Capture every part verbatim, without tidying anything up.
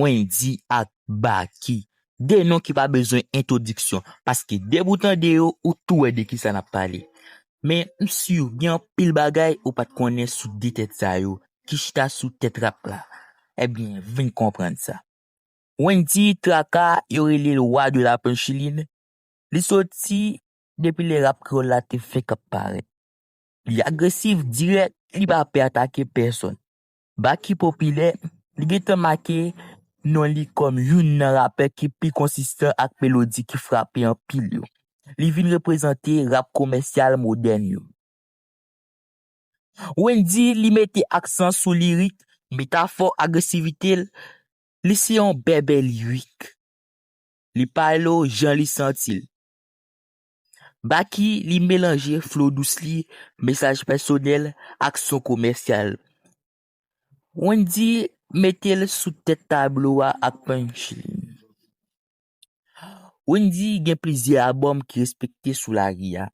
Wendy ak Baky. De non ki pa bezwen entwodiksyon, paske depi w tande yo, ou tou wè de kisa n ap pale. Men m si gen anpil bagay ou pa t konnen sou de tèt sa yo, ki chita sou tèt rap la. Ebyen, vin konprann sa. Wendy Traka, yo rele l wa de la punchline, li soti depi lè rap kreyòl la te fenk ap parèt. Li agresif, dirèk, li pa pè atake pèsonn. Baky popilè, li gentan make non li kòm youn nan rapè ki pi konsistan ak melodi ki frape anpil yo. Li vin reprezante rap komèsyal modèn yo. Wendy, li mete aksan sou lirik, metafò, agresivite l, li se yon bèbè lirik. Li pale w jan li santi l. Baky, li melanje flo dous li, mesaj pèsonèl ak son komèsyal. Wendy mete l sou tèt tablo a ak punchline. Wendy gen plizyè albòm ki respekte sou lari a.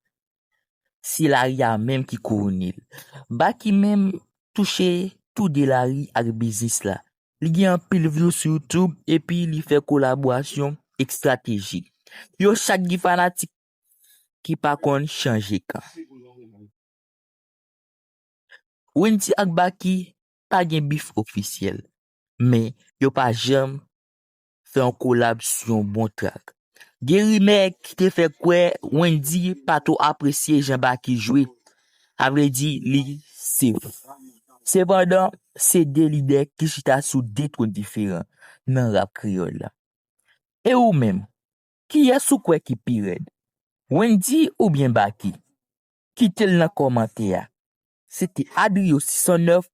Se lari a menm ki kouwone l. Baky menm touche tou de lari ak biznis la. Li gen anpil view sou YouTube epi li fè kolaborasyon estratejik. Yo chak gen fanatik ki pa konn chanje kan. Wendy ak Baky pa gen bif ofisyèl, men yo pa janm fè yon kolab sou yon bon track. Gen rimè ki te fè kwè Wendy pa twò apresye jan Baky jwe, sa vle di li safe. Sepandan, se de lidè ki chita sou de twòn diferan nan rap kreyòl la. E ou menm, kiyès ou kwè ki pi rèd? Wendy oubyen Baky? Kite l nan kòmantè a. Se te Adrio sis san nèf.